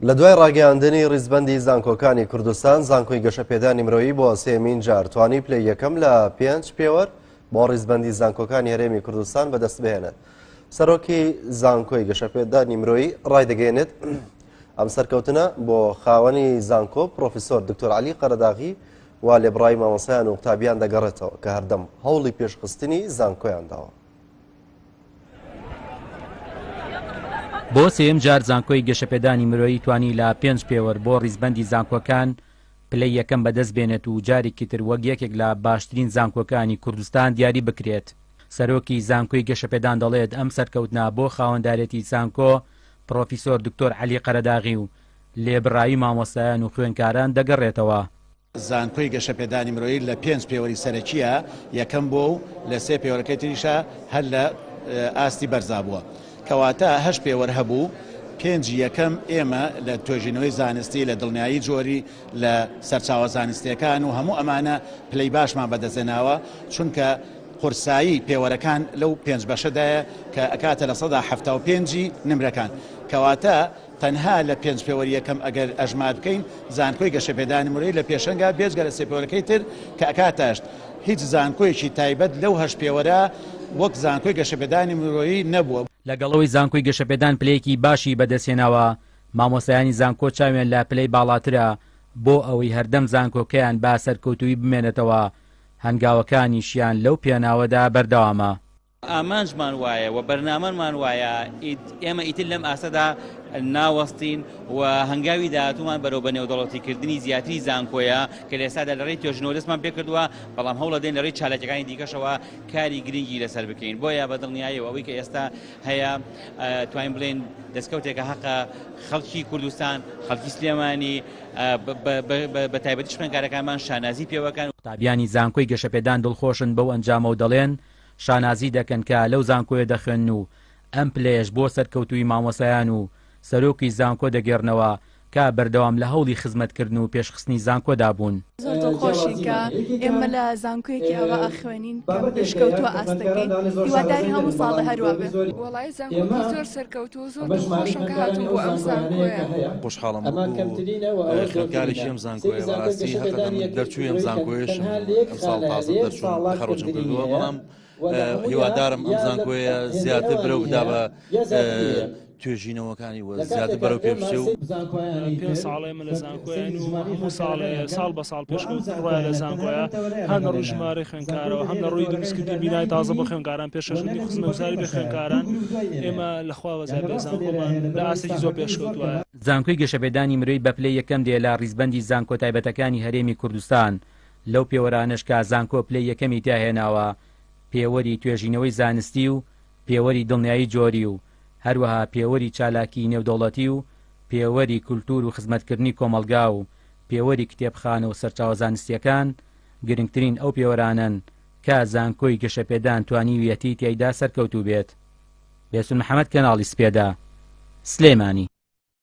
لە دوای ڕاگەیاندنی ڕیزبەندی زانکۆکانی کوردستان، زانکۆی گەشەپێدانی مرۆیی بۆ سێیەمین جار توانی پلەی یەکەم لە پێنج پێوەر بۆ ڕیزبەندی زانکۆکانی هەرێمی کوردستان بەدەست بهێنێت. سەرۆکی زانکۆی گەشەپێدانی مرۆیی ڕایدەگەیەنێت، ئەم سەرکەوتنە بۆ خاوەنی زانکۆ پرۆفیسۆر دکتۆر عەلی قەرەداغی و لێبڕاوی مامۆستایان و قوتابیان دەگەڕێتەوە کە هەردەم هەوڵی پێشخستنی زانکۆیان داوە. بۆ سێیەم جار زانکۆی گەشەپێدانی مرۆیی توانی لە پێنج پێوەر بۆ ڕیزبەندی زانکۆکان پلەی یەکەم بەدەست بێنێت و جارێکی تر وەک یەکێک لە باشترین زانکۆکانی کوردستان دیاری بکرێت. سەرۆکی زانکۆی گەشەپێدان دەڵێت ئەم سەرکەوتنە بۆ خاوەندارێتی زانکۆ پڕۆفیسۆر دکتۆر عەلی قەرەداغی و لێبڕاوی مامۆستایان و خوێندکاران دەگەڕێتەوە. زانکۆی گەشەپێدانی مرۆیی لە پێنج پێوەری سەرەکییە یەکەم بووە و لە سێ پێوەرەکەی تریشا هەر لە ئاستی بەرزا بووە. کەواتە هەشت پێوەر هەبوو، پێنجی یەکەم ئێمە لە توێژینەوەی زانستی، لە دڵنیایی جۆری، لە سەرچاوە زانستییەکان و هەموو ئەمانە پلەی باشمان بەدەستهێناوە، چونکە قورسایی پێوەرەکان لەو پێنج بەشەدایە کە ئەکاتە 75% ی نمرەکان. کەواتە تەنها لە پێنج پێوەری یەکەم ئەگەر ئەژمار بکەین زانکۆی گەشەپێدانی مرۆیی لە پێشەنگە بێجگە لە سێ پێوەرەکەی تر کە ئەکاتە هەشت. هیچ زانکۆیەکی تایبەت لەو هەشت پێوەرە وەک زانکۆی گەشەپێدانی مرۆیی نەبووە. لەگەڵ ئەوەی زانکۆی گەشەپێدان پلەیەکی باشی بەدەستهێناوە، مامۆستایانی زانکۆ چاویان لە پلەی باڵاترە بۆ ئەوەی هەردەم زانکۆکەیان بە سەرکەوتوویی بمێنێتەوە، هەنگاوەکانیشیان لەو پێناوەدا بەردەوامە. ئامانجمان وایە و بەرنامەمان وایە ئێمە ئیتر لەم ئاستەدا ناوەستین و هەنگاوی داهاتوومان بەرەو بە نێودەوڵەتیکردنی زیاتری زانکۆیە کە لە ئێستادا لە ڕێی توێژینەوە دەستمان پێکردووە، بەڵام هەوڵەدەین لە ڕێی چالاکیەکانی دیکەشەوە کاری گرنگی لەسەر بکەین. بۆیە بە دڵنیاییەوە ئەوەی کە ئێستا هەیە توانین بڵێین دەستکەوتێکە هەقە خەڵکی کوردستان، خەڵکی سلێمانی بە تایبەتیش خوێندکارەکانمان شانازی پێوەکەن. قوتابیانی زانکۆی گەشەپێدان دڵخۆشن بەو ئەنجامە و دەڵێن، شانازی دەکەن کە لەو زانکۆیە دەخوێنن و ئەم پلەیەش بۆ سەرکەوتوویی مامۆستایان و سەرۆکی زانکۆ دەگێڕنەوە کە بەردەوام لە هەوڵی خزمەتکردن و پێشخستنی زانکۆدا بوون. زۆر دڵخۆشین کە ئێمە لە زانکۆیەکی ئاوا ئەخوێنین کە پێشکەوتووە ئاستەکەی، هیوادارین هەموو ساڵێ هەر وا بێ. وەڵایی زانکۆکی زۆر سەرکەوتووە زۆر دڵخۆشم کە هاتووم بۆ ئەم زانکۆیە. خۆشحاڵم وەکو خوێندکارێکی ئەم زانکۆیە بەڕاستی هەقە من دەرچووی ئەم زانکۆیەشم ئەمساڵ تازە دەرچووم تەخەڕوجم کردووە بەڵام هیوادارم ئەم زانکۆیە زیاتر برەو بدا بە توێژینەوەکانی و زیاتر بەرەو پێ بچێ و پێ ساڵێ من لە زانکۆیان و هەموو ساڵێ ساڵ بە ساڵ پێشکەوتن ڕای لە زانکۆیە هەم لە ڕووی ژمارەی خوێندکارەوە هەم لە ڕووی دروستکردنی بینای تازە بۆ خوێندکاران پێشکەشکردنی خزمەتگوزاری بە خوێندکاران ئێمە لە خوا بەزیاد بێ زانکۆمان لە ئاستێکی زۆر پێشکەوتووە. زانکۆی گەشەپێدانی مرۆی بە پلەی یەکەم دێ لە ڕیزبەندی زانکۆ تایبەتەکانی هەرێمی کوردستان، لەو پێوەرانەش کە زانکۆ پلەی یەکەمی تیا هێناوە پێوەری توێژینەوەی زانستی و پێوەری دڵنیایی جۆری و هەروەها پێوەری چالاکیی نێودەوڵەتی و پێوەری کولتوور و خزمەتکردنی کۆمەڵگا و پێوەری کتێبخانە و سەرچاوە زانستییەکان گرنگترین ئەو پێوەرانەن کە زانکۆی گەشەپێدان توانیویەتی تیایدا سەرکەوتوو بێت. بێستون محەمەد کەناڵی سپێدە، سلێمانی.